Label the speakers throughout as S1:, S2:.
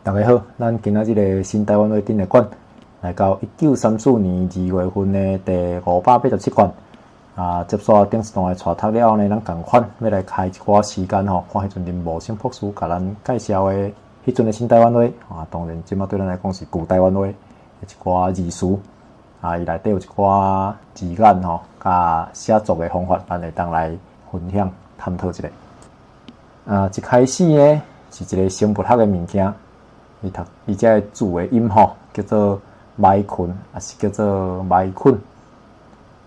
S1: 大家好，咱今仔這个新台灣話陳列館來到1934年2月份的第587卷啊，接續頂一段的帶讀了後呢，咱仝款欲來開一寡時間吼，看彼陣林茂生博士共咱介紹的彼陣的新台灣話啊，當然這馬對咱來講是舊台灣話的一寡字詞啊，伊內底有一寡字眼吼，佮寫作的方法，咱會當來分享探討一下。啊，一開始呢是一个生物學的物件。伊讀伊這个字的音吼，叫做埋菌，抑是叫做埋菌。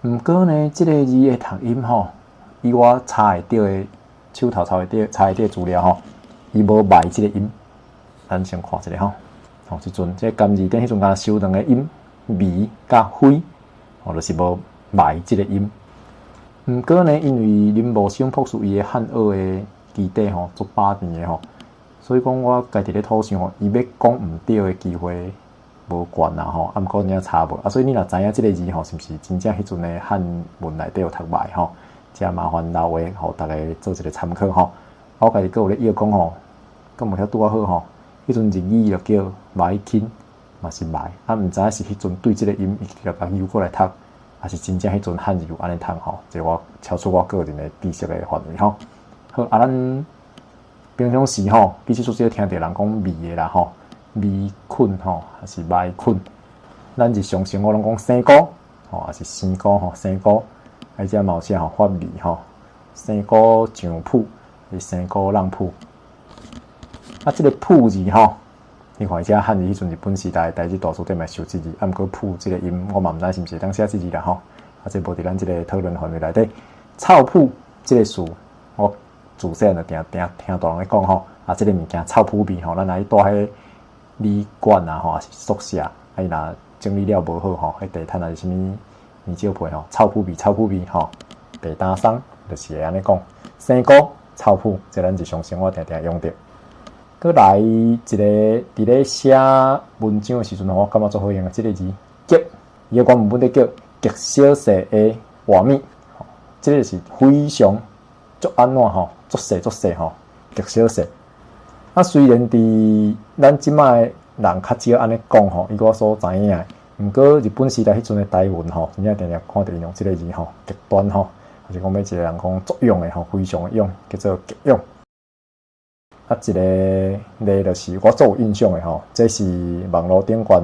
S1: 毋過呢，這个字的讀音吼，以我查會著的手頭查會著查會著資料吼，伊無埋這个音。咱先看一下吼，吼，這陣這個甘字典彼陣敢若收兩个音，微佮灰，吼，就是無埋這个音。毋過呢，因為林茂生博士伊的漢學的基底吼，足飽甜的吼。所以講，我家己咧討想吼，伊欲講毋對的機會無懸啦吼，啊，毋過你查無啊，所以你若知影這个字吼，是毋是真正彼陣的漢文內底有讀埋吼？遮麻煩留話，予逐家做一个參考吼。我家己閣有咧臆講吼，敢無遐拄仔好吼？彼陣日語就叫埋菌，嘛是埋，啊，毋知影是彼陣對這个音伊直接共扭過來讀，抑是真正彼陣漢字有按呢讀吼？這我超出我個人的知識的範圍吼。好，啊，咱。平常時吼，其實足少聽著人講味的啦吼，味菌吼，抑是麥菌。咱日常生活攏講生菇吼，抑是生菇吼，生菇。啊，遮嘛有寫吼，發味吼，生菇醬脯，是生菇櫳脯。啊，這个脯字吼，你看遮漢字彼陣日本時代台日大辭典嘛收這字，啊，毋過脯這个音，我嘛毋知是毋是會當寫這字啦吼。啊，這無佇咱這个討論範圍內底。臭脯這个詞，我。自細漢就定定聽大人咧講吼，啊，這个物件臭脯味吼，咱若去蹛彼旅館啊吼，抑是宿舍，啊伊若整理了無好吼，彼地毯抑是啥物棉尿被吼，臭脯味，臭脯味吼，地擔鬆就是會按呢講。生菇臭脯，這咱日常生活定定用著。閣來一个佇咧寫文章的時陣吼，我感覺足好用的這个字，極，伊个原文本底叫極小細的活物，這个是非常足按怎吼。足細足細吼，極小細。啊，雖然佇咱這馬的人較少按呢講吼，以我所知影的，毋過日本時代彼陣的台文吼，真正定定看著伊用這个字吼，極端吼，抑是講欲一个人講足勇的吼，非常的勇，叫做極勇。啊，一个例就是我足有印象的吼，這是網路頂懸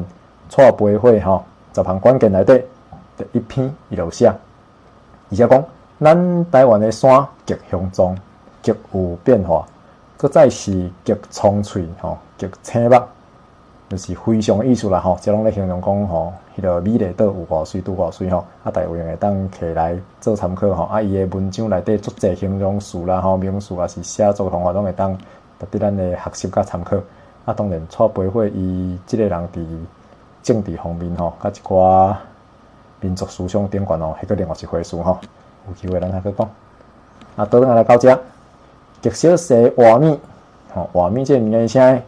S1: 蔡培慧吼，十項關鍵內底第一篇伊就有寫，伊寫講咱台灣的山極雄壯。極有變化，閣再是極蒼翠吼，極醒目，就是非常的意思啦吼。這攏咧形容講吼，彼个美麗島有偌媠，拄偌媠吼。啊，大家有閒會當摕來做參考吼。啊，伊的文章內底足濟形容詞啦吼，名詞抑是寫作方法，攏會當值得咱的學習佮參考。啊，當然，蔡培慧伊這个人佇政治方面吼，佮一寡民族思想頂懸吼，彼閣另外一回事吼。有機會咱還閣講。啊，倒轉來到遮。極小細活物，吼，活物這个物件啥？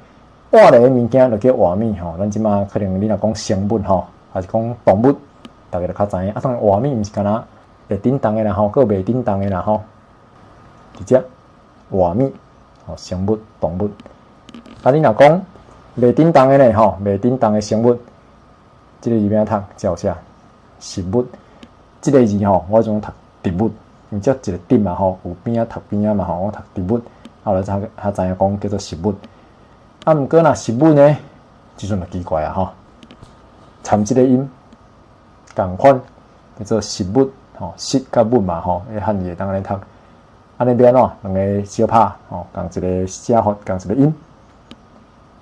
S1: 活的物件就叫活物吼。咱這馬可能你若講生物吼，抑是講動物，逐家就較知影。啊，當然活物毋是干焦會振動的啦吼，閣有袂振動的啦吼。佇遮活物，吼，生物、動物。啊，你若講袂振動的呢吼，袂振動的生物，這个字欲按怎讀？遮有寫食物，這个字吼，我種讀植物。因這一個點嘛吼，有邊仔讀邊仔嘛吼，我讀植物，後來才才知影講叫做食物。啊，毋過若食物呢，這陣就奇怪啊吼，參這个音仝款叫做食物吼，食佮物嘛吼，彼漢字會當按呢讀。按呢欲按怎？兩个相拍吼，仝一个寫法，仝一个音。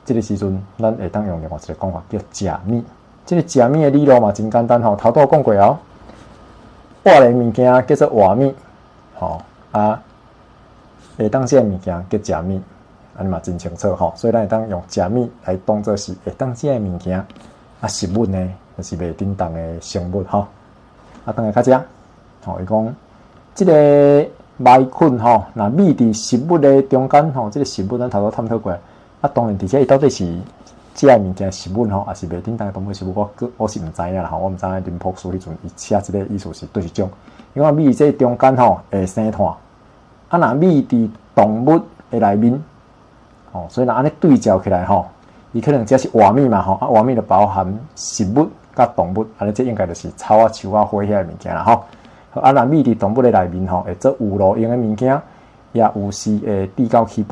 S1: 這个時陣，咱會當用另外一个講法叫食物。這个食物的理路嘛，真簡單吼，頭拄仔講過哦。活的物件叫做活物。吼啊，會當食的物件叫食物，按呢嘛真清楚吼，所以咱會當用食物來當做是會當食的物件，啊，食物呢就是袂振動的生物吼。啊，轉來較遮，吼，伊講這个麥菌吼，若覕佇食物的中間吼，這个食物咱頭拄探討過，啊，當然佇遮伊到底是食的物件食物吼，抑是袂振動的動物食物，我閣我是毋知影啦吼，我毋知影林博士彼陣伊寫這个意思是佗一種。因為覕佇這中間吼會生炭，啊若覕佇動物的內面，吼，所以若按呢對照起來吼，伊可能這是活物嘛吼，啊活物就包含食物佮動物，按呢這應該就是草仔、樹仔、花遐的物件啦吼。啊，若米佇動物的內面吼，會做有路用的物件，也有時會治到起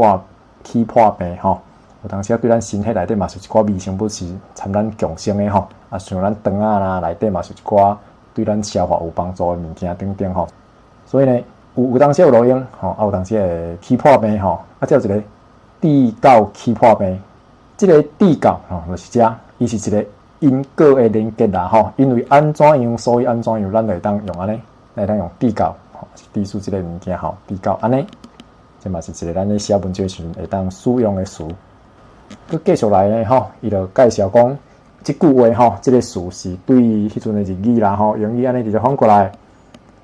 S1: 破病吼。有當時仔對咱身體內底嘛是有一寡微生物是參咱共生的吼，啊像咱腸仔啦內底嘛是有一寡對咱消化有幫助的物件等等吼。所以呢，有當時有路用吼，啊有當時會起破病吼，啊這有一個治到起破病，這個治到吼就是這，伊是一個因果的連結啦吼，因為按怎樣，所以按怎樣，咱就會當用按呢，會當用治到吼，治術這個物件吼，治到按呢，這嘛是一個咱咧寫文章時陣會當使用的詞。閣繼續來呢吼，伊就介紹講，這句話吼，這個詞是對彼陣的日語啦吼，英語按呢直接翻過來。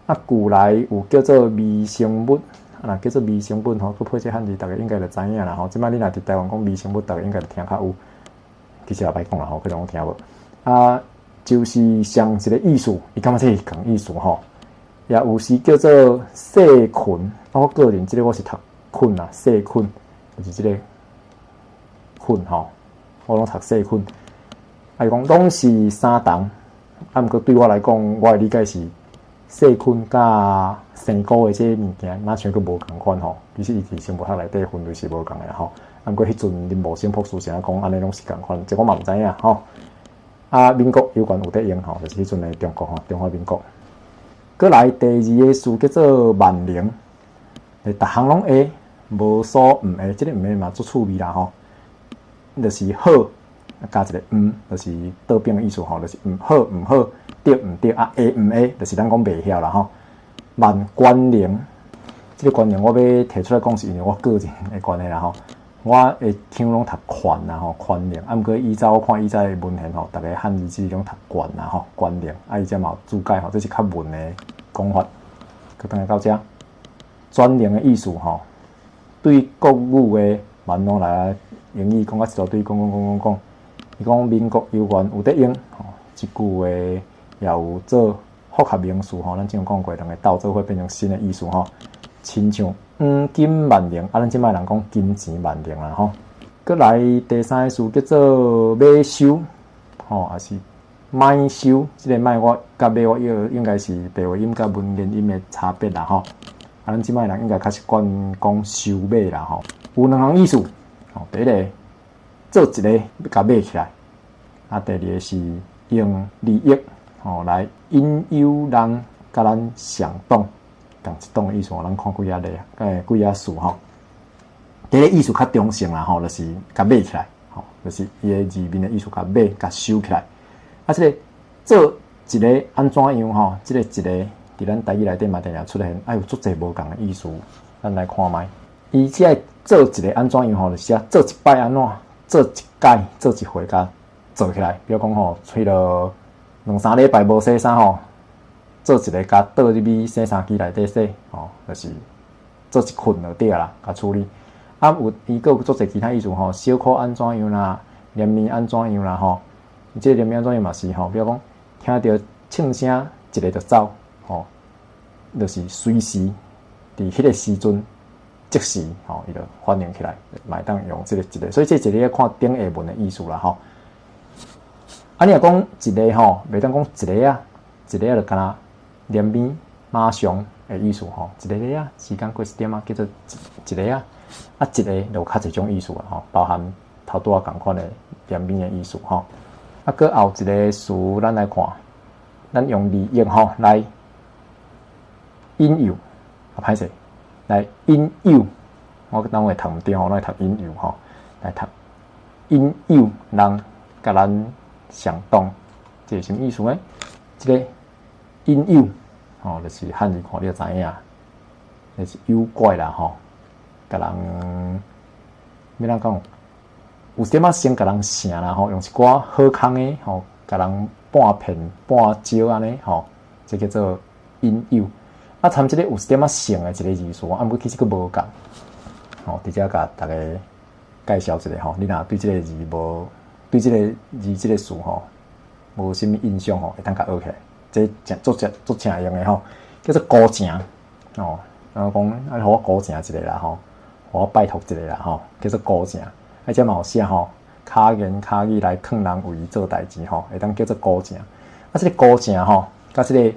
S1: 啊，舊來有叫做微生物，啊，若叫做微生物吼，閣配這漢字，逐家應該就知影啦吼。這擺你若佇台灣講微生物，逐家應該就聽較有。其實也歹講啦吼，可能攏聽無。啊，就是像一個意思，伊感覺這是仝意思吼。也有時叫做細菌，啊，我個人這個我是讀菌啦，細菌就是這個菌吼，我攏讀細菌。啊，伊講攏是相同，啊，毋過對我來講，我的理解是細菌佮生菇的這個物件，若像閣無仝款吼。其實伊佇生物學內底分類是無仝的吼。啊，毋過彼陣林茂生博士是按講，按呢攏是仝款，這我嘛毋知影吼。啊，民國猶原有佇用吼，就是彼陣的中國吼，中華民國。閣來第二個詞叫做萬能，逐項攏會，無所毋會，這個毋會嘛足趣味啦吼。就是好，加一個毋，就是倒反的意思吼，就是毋好毋好，對毋對啊？會毋會，就是咱講袂曉啦吼。萬官能，這個官能我欲提出來講，是因為我個人的關係啦吼。我的腔攏讀權啦吼，權能。啊，毋過依早我看以早的文獻吼，逐个漢字字攏讀權啦吼，權能。啊，伊遮嘛有注解吼，這是較文的講法。閣轉來到遮，專能的意思吼，對國語的萬能來英語講較一大堆，講講講講講。伊講民國猶原有佇用吼，這句話也有做複合名詞吼，咱之前講過，兩個鬥做伙變成新的意思吼。親像黃金萬能，啊，咱這擺人講金錢萬能啦吼。閣來第三個詞叫做馬修，吼，也是買修，這個買我佮馬我應該是白話音佮文言音的差別啦吼。啊，咱這擺人應該較習慣講收買啦吼。有兩項意思，吼，第一個做一个共買起來，啊，第二個是用利益吼來引誘人佮咱相黨。仝一黨的意思，咱看幾仔例，幾仔詞吼。第一個意思較中性啦，吼，就是共買起來，吼，就是伊的字面的意思，共買、共收起來。啊，這個做一个按怎樣吼？這個一个佇咱台語內底嘛，定定出現，啊，有足濟無仝的意思。咱來看覓，伊這個做一个按怎樣吼，就是做一擺按怎，做一擺、做一回共做起來。比如講吼，揣了兩三禮拜無洗衫吼。做一个，共倒入去洗衫機內底洗，吼，就是做一捆就對啦，共處理。啊，有伊閣有足濟其他意思吼，小可按怎樣啦，連面按怎樣啦，吼。這個連面按怎樣嘛是吼，比如講聽著銃聲一个就走，吼，就是隨時佇彼個時陣即時吼，伊就反應起來，嘛會當用這個一个，所以這一个要看頂下文的意思啦，吼。啊，你若講一个吼，袂當講一个啊，一个就敢若。連鞭馬上的意思吼，一个个啊，時間過一點仔，叫做一個啊，啊一個就有較濟種意思啊吼，包含頭拄仔仝款的連鞭的意思吼。啊，閣後一個詞，咱來看，咱用利益吼來引誘，啊歹勢，來引誘，我當會讀毋對吼，咱會讀引誘吼，來讀引誘人共咱相黨，這是啥物意思呢？這個。引誘，吼，就是漢字看你就知影，就是誘拐啦，吼，共人欲按怎講，有點仔先共人騙啦，吼，用一寡好康的，吼，共人半騙半招按呢，吼，這叫做引誘。啊，參這個有一點仔像的一個字詞，啊，毋過其實閣無仝。吼，佇遮共逐家介紹一下吼，你若對這個字無，對這個字這個詞吼，無啥物印象吼，會當共學起來。這誠足誠足誠用的吼，叫做孤情哦。然後講，啊，予我孤情一下啦吼，予我拜託一下啦吼，叫做孤情。啊，這嘛有寫吼，巧言巧語來勸人為伊做代誌吼，會當叫做鼓正。啊，這个鼓正吼，佮這个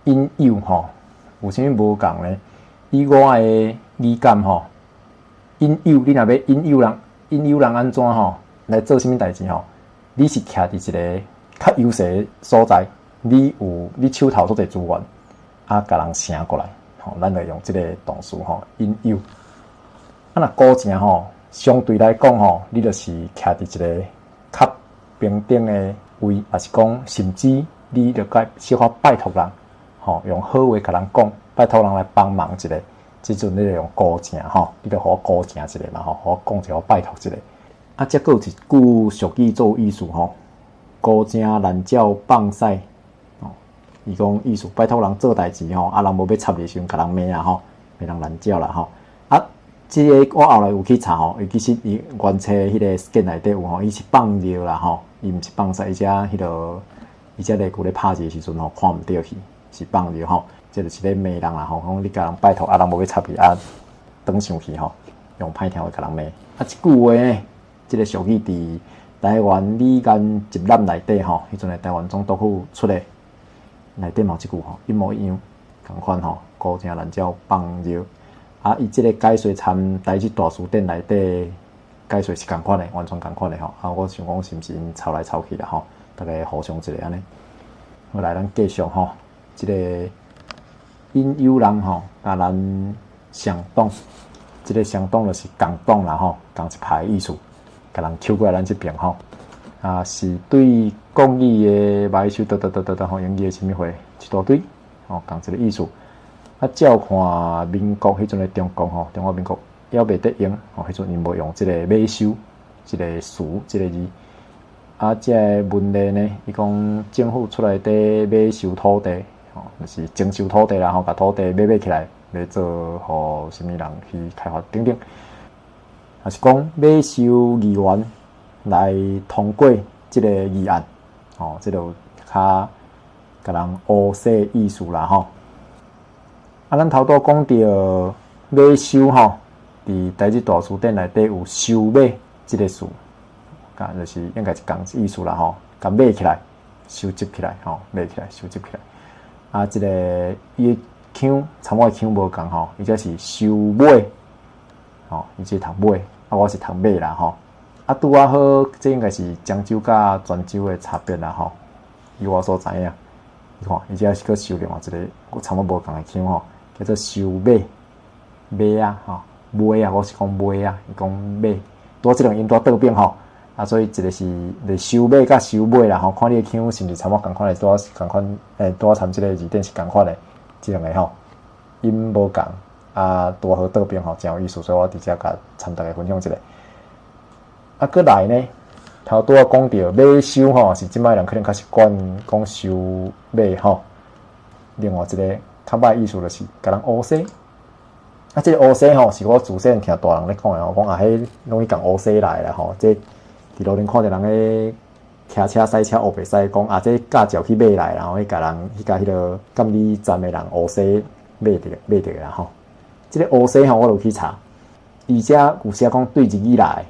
S1: 引誘吼，有啥物無仝呢？以我的理解吼，引誘你若欲引誘人，引誘人按怎吼來做啥物代誌吼？你是徛佇一个較優勢的所在，你有你手頭足濟資源，啊，共人請過來，吼，咱就用這个動詞吼，引誘。啊，若鼓正吼，相對來講吼，你就是徛佇一个較平等的位，抑是講甚至你著該小可拜託人，吼，用好話共人講，拜託人來幫忙一下。這陣你就用鼓正吼，你著予我鼓正一下嘛吼，予我講一下，我拜託一下。啊，這閣有一句俗語做意思吼，孤正難鳥放屎，吼，伊講意思拜託人做代誌吼，啊人無欲插你的時陣，共人罵啦吼，罵人懶鳥啦吼。啊，這个我後來有去查吼，伊其實伊原冊彼个 scan 內底有吼，伊是放尿啦吼，伊毋是放屎，伊遮彼个伊遮例句咧拍字的時陣吼，看毋著去，是放尿吼，這就是咧罵人啦吼，講你共人拜託，啊人無欲插你啊，轉生氣吼，用歹聽話共人罵。啊，這句話呢，這个俗語佇台灣理研集覽內底吼，彼陣的台灣總督府出的內底嘛有這句吼，一模一樣，仝款吼，孤正難鳥放尿。啊，伊這个解說參台語大辭典內底解說是仝款的，完全仝款的吼。啊，我想講是毋是𪜶抄來抄去啦吼，逐家互相一下按呢。好來，咱繼續吼，這个引誘人吼，共咱相黨，這个相黨就是共黨啦吼，仝一派意思，共人抽過來咱這邊吼。啊，是對國語的買收，得得得得得吼，英語的啥物貨一大堆，吼，仝一个意思。啊，照看民國彼陣的中國吼，中華民國猶未得用吼，彼陣𪜶無用這个買收這个詞，這个字。啊，這个文例呢，伊講政府出來佇買收土地，吼，就是徵收土地啦吼，共土地買買起來，欲做予啥物人去開發等等。抑是講買收議員來通過這个議案，吼，這就較共人烏說意思啦吼。啊，咱頭拄講著馬收吼，佇台語大辭典內底有收買這个詞，啊，就是應該是仝意思啦吼，共買起來，收集起來吼，買起來，收集起來。啊，這个伊的腔，參我的腔無仝吼，伊這是收買，吼，伊這讀買，啊，我是讀買啦吼。啊，拄仔好，這應該是漳州佮泉州的差別啦吼。以我所知影，你看，伊這是閣收另外一个差不多無仝的腔吼，叫做收買，買啊吼，買啊，我是講買啊，伊講買，拄這兩個音拄倒反吼，啊，所以一个是咧收買佮收買啦吼，看你的腔是毋是差不多仝款的，拄仔是仝款，拄仔參這个字典是仝款的，這兩个吼音無仝，啊，拄好倒反吼，誠有意思，所以我佇遮共參大家分享一下。啊，閣來呢，頭拄仔講著買收吼，是這擺人可能較習慣講收買吼。另外一个較歹意思就是共人烏說。啊，這个烏說吼，是我自細漢聽大人咧講的吼，講啊，彼攏去共烏說來啦吼。這佇路頂看著人咧騎車駛車烏白駛，講啊，這駕照去買來，然後去共人去共彼个監理站的人烏說買著買著啦吼。這个烏說吼，我就去查，伊遮有寫講對日語來。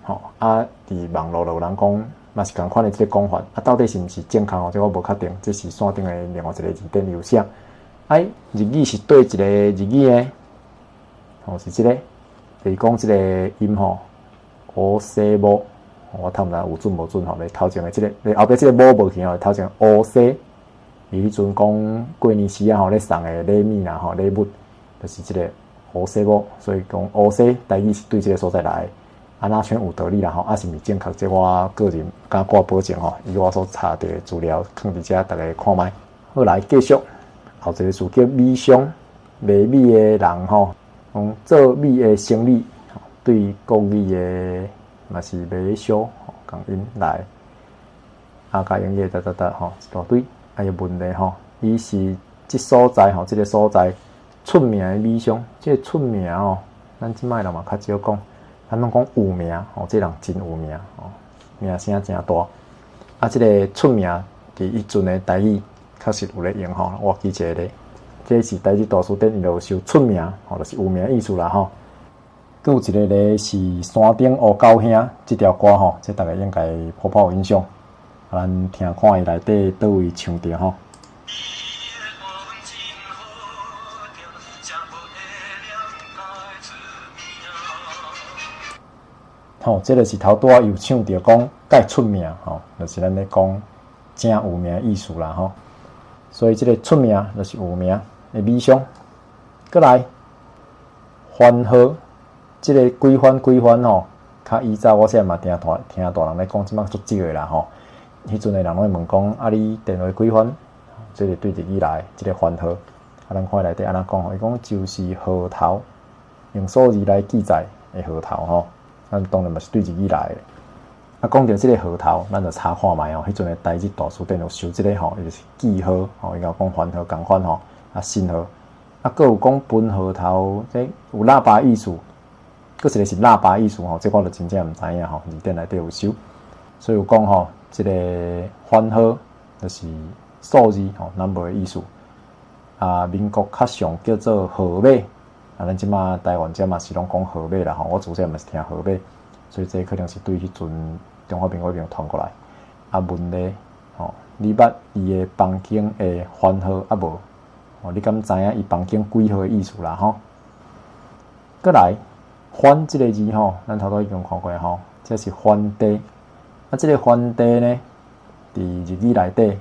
S1: 吼啊！佇網路就有人講，嘛是仝款的這个講法，啊，到底是毋是正確哦？這我無確定。這是線頂的另外一个字典有寫。哎，日語是對一个日語呢？吼，是這个，就是講這个音吼，烏西某，我讀毋知有準無準吼？咧頭前的這个，後壁這个某無去吼，頭前烏西，伊彼陣講過年時啊吼，咧送的禮物啦吼，禮物就是這个烏西某，所以講烏西台語是對這个所在來的。啊，若像有道理啦吼，啊是毋是正確？這我個人毋敢掛保證吼。以我所查著的資料，囥佇遮，逐家看覓。好來繼續，後一个詞叫米商，賣米的人吼，講做米的生意，對國語的嘛是馬修，仝音來。啊，共英語噠噠噠吼，一大堆。啊，伊問題吼，伊是這所在吼，這个所在出名的米商，這个出名吼，咱這擺人嘛較少講。咱攏講有名吼，這人真有名吼，名聲誠大。啊，這个出名佇彼陣的台語確實有咧用吼，我記一下咧，這是台語大辭典伊就有收出名吼，就是有名意思啦吼。閣有一个咧是山頂烏狗兄這條歌吼，這逐家應該普普有印象。啊，咱聽看伊內底佗位唱著吼。吼，這个是頭拄仔有唱著講蓋出名吼，就是咱咧講誠有名的意思啦吼。所以這個出名就是有名的美商。閣來，番號，這个幾番幾番吼，較以早我細漢嘛聽大聽大人咧講，這擺足少的啦吼。彼陣的人攏會問講，啊，你電話幾番？這個對日語來，這个番號。啊，咱看內底按怎講吼？伊講就是號頭，用數字來記載的號頭吼。咱當然嘛是對日語來的。啊，講著這个號頭，咱就查看覓吼。彼陣的台日大辭典有收這个吼，伊就是記號吼，伊共講番號仝款吼，啊，信號。啊，閣有講分號頭，這有喇叭意思，閣一个是喇叭意思吼，這我就真正毋知影吼。字典內底有收，所以有講吼，這个番號就是數字吼，number 的意思。啊，民國較常叫做號碼，啊，咱這馬台灣這嘛是攏講號碼啦吼。我自細嘛是聽號碼，所以這可能是對彼陣中華民國彼邊傳過來。啊，問咧吼，你捌伊的房間的番號啊無？哦，你敢知影伊房間幾號的意思啦？吼，閣來番這个字吼，咱頭拄已經看過吼，這是番地。啊，這个番地呢，佇日語內底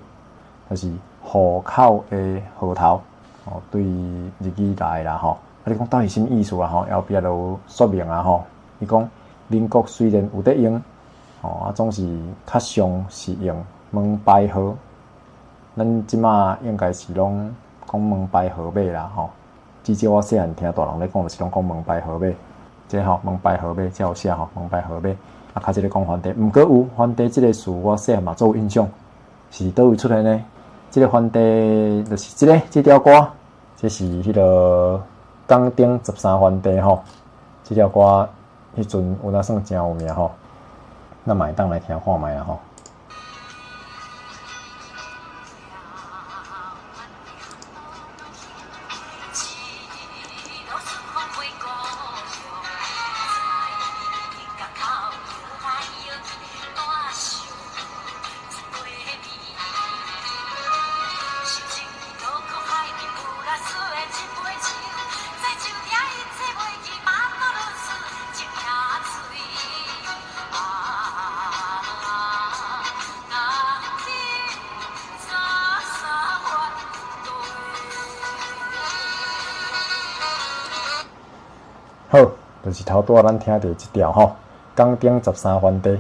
S1: 就是戶口的號頭，哦，對日語來啦吼。啊，你講到底是啥物意思啊？吼，後壁就有說明啊吼。伊講民國雖然有佇用，吼，啊，總是較常是用門牌號。咱這馬應該是攏講門牌號碼啦吼，至少我細漢聽大人咧講，就是攏講門牌號碼，這吼門牌號碼，這有寫吼門牌號碼。啊，較這个講番地，毋過有番地這个詞，我細漢嘛足有印象，是佗位出現呢？這个番地就是這个這條歌，這是彼个港燈十三番地吼，這條歌彼陣有哪算誠有名吼，咱嘛會當來聽看覓啊吼。好，就是頭拄仔咱聽著這條吼，港燈十三番地。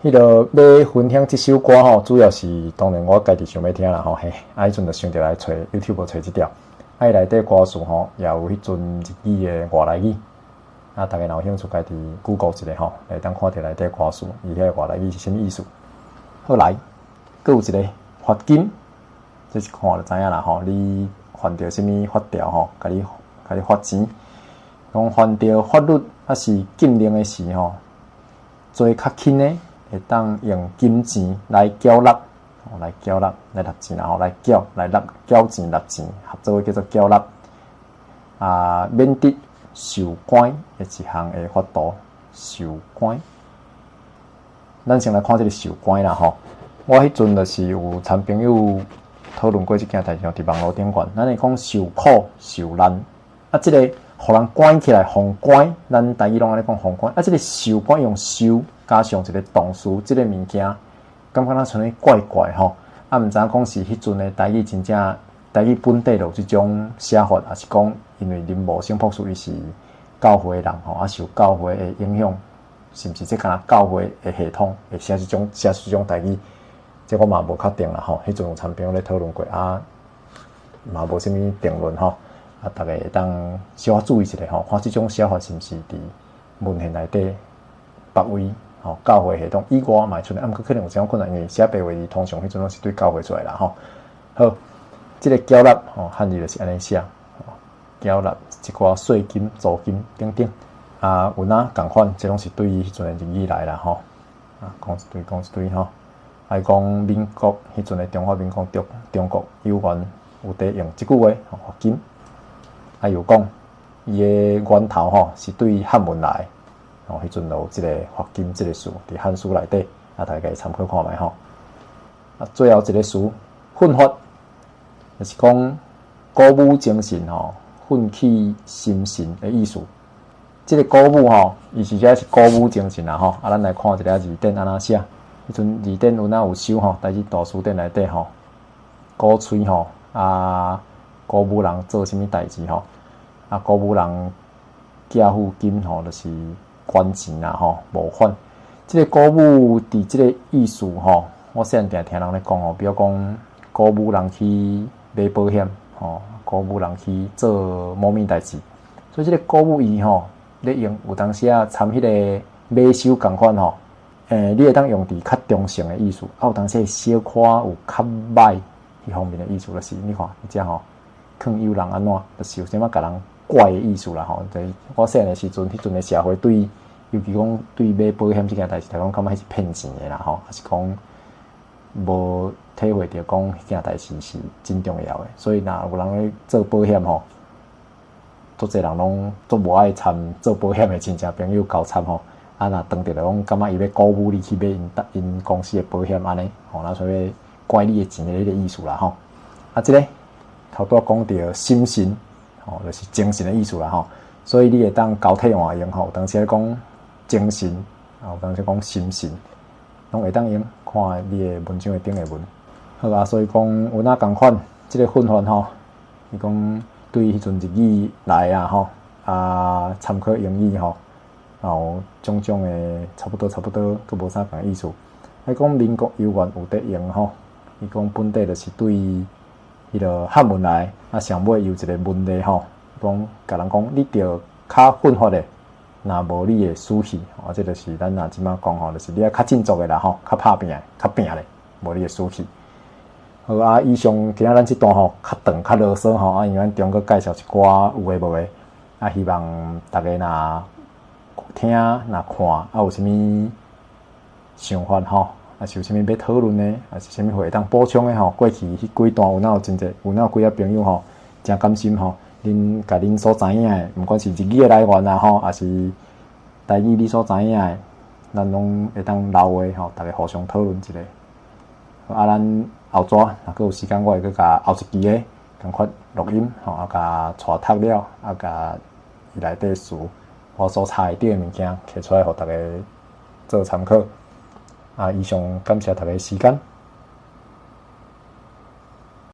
S1: 彼个欲分享這首歌吼，主要是當然我家己想欲聽啦吼，嘿，啊，彼陣就想著來揣 YouTube 揣這條，啊，伊內底歌詞吼，也有彼陣日語的外來語，啊，逐家若有興趣，家己 Google 一下吼，會當看著內底歌詞，伊遐外來語是啥物意思。好來，閣有一个罰金，這是看就知影啦吼，你犯著啥物法條吼，共你罰錢。講犯著法律抑是禁令的時吼，罪較輕的會當用金錢來繳納，來繳納來納錢，然後來繳來納繳錢納錢，合做叫做繳納。啊，免得受關的一項的法度，受關。咱先來看這个受關啦吼。我彼陣就是有參朋友討論過這件代誌，佇網路頂懸。咱會講受苦受難，啊，這个。予人關起來，封關，咱台語攏按呢講封關。啊，這个受關用受加上一个動詞，這个物件，感覺若像咧怪怪吼。啊，毋知影講是彼陣的台語真正台語本底就有這種寫法，抑是講因為林茂生博士伊是教會的人吼，啊受教會的影響，是毋是這敢若教會的系統會寫這種寫這種台語？這我嘛無確定啦吼。彼陣有參朋友咧討論過，啊，嘛無啥物定論吼。啊，逐家會當小可注意一下吼，看這種寫法是毋是佇文獻內底別位吼教會系統以外嘛會出現，啊，毋過可能有這種困難，因為寫白話字通常彼陣攏是對教會出來啦吼。好，這个繳納吼，漢字就是按呢寫，繳納一寡稅金、租金等等。啊，有哪仝款，這攏是對彼陣的日語來啦吼。啊，講一堆，講一堆吼。啊，伊講民國彼陣的中華民國中中國有緣有佇用這句話吼，罰金。啊，又講伊的源頭吼是對漢文來，吼，彼陣就有這个罰金這个詞佇漢書內底，啊，大家參考看覓吼。啊，最後一个詞，奮發，就是講鼓舞精神吼，奮起心神的意思。這个鼓舞吼，伊是寫是鼓舞精神啦吼。啊，咱來看一下字典按怎寫。彼陣字典有哪有收吼？台語大辭典內底吼，鼓吹吼，啊，鼓舞人做啥物代誌吼？啊，鼓舞人寄付金吼，就是捐錢啦吼，募款。這个鼓舞佇這个意思吼，我細漢定聽人咧講吼，比如講鼓舞人去買保險吼，鼓舞人去做某物代誌。所以這个鼓舞伊吼，咧用有當時啊參彼个馬首仝款吼，你會當用佇較中性的意思，啊有當時會小可有較歹彼方面的意思，就是你看這吼，勸誘人按怎，就是有啥物共人拐的意思啦吼。就是我細漢的時陣，彼陣的社會對，尤其講對買保險這件代誌來講，感覺彼是騙錢的啦吼，抑是講無體會著講彼件代誌是真重要的。所以若有人咧做保險吼，足濟人攏足無愛參做保險的親戚朋友交參吼。啊，若當著就講感覺伊欲鼓舞你去買𪜶公司的保險按呢，吼，那所以拐你的錢的彼个意思啦吼。啊，這个頭拄仔講著心神，吼，就是精神的意思啦吼。所以你會當交替換用吼，有當時咧講精神，啊，有當時講心神，攏會當用，看你的文章的頂下文。好啊，所以講有哪仝款，這个奮發吼，伊講對彼陣日語來啊吼，啊參考英語吼，然後種種的差不多差不多，閣無啥仝意思。伊講民國猶原有佇用吼，伊講本底就是對彼个漢文來，啊上尾有一个問題吼，講共人講你著較奮發的，若無你會輸去，啊，這就是咱若這馬講吼，就是你愛較振作的啦吼，較拍拚的，較拚的，無你會輸去。好啊，以上今仔咱這段吼較長較囉嗦吼，啊，因為咱中閣介紹一寡有的無的，啊，希望大家若聽若看，啊有啥物想法吼，抑是有啥物欲討論的，抑是啥物話會當補充的吼，過去彼幾段有哪有真濟，有哪有幾个朋友吼，誠感心吼，恁共恁所知影的，毋管是日語的來源啊吼，抑是台語你所知影的，咱攏會當留話吼，大家互相討論一下。啊，咱後逝若閣有時間，我會閣共後一期的仝款錄音吼，啊，共帶讀了，啊，共伊內底詞我所查會著的物件摕出來，予大家做參考。啊，以上感謝大家時間。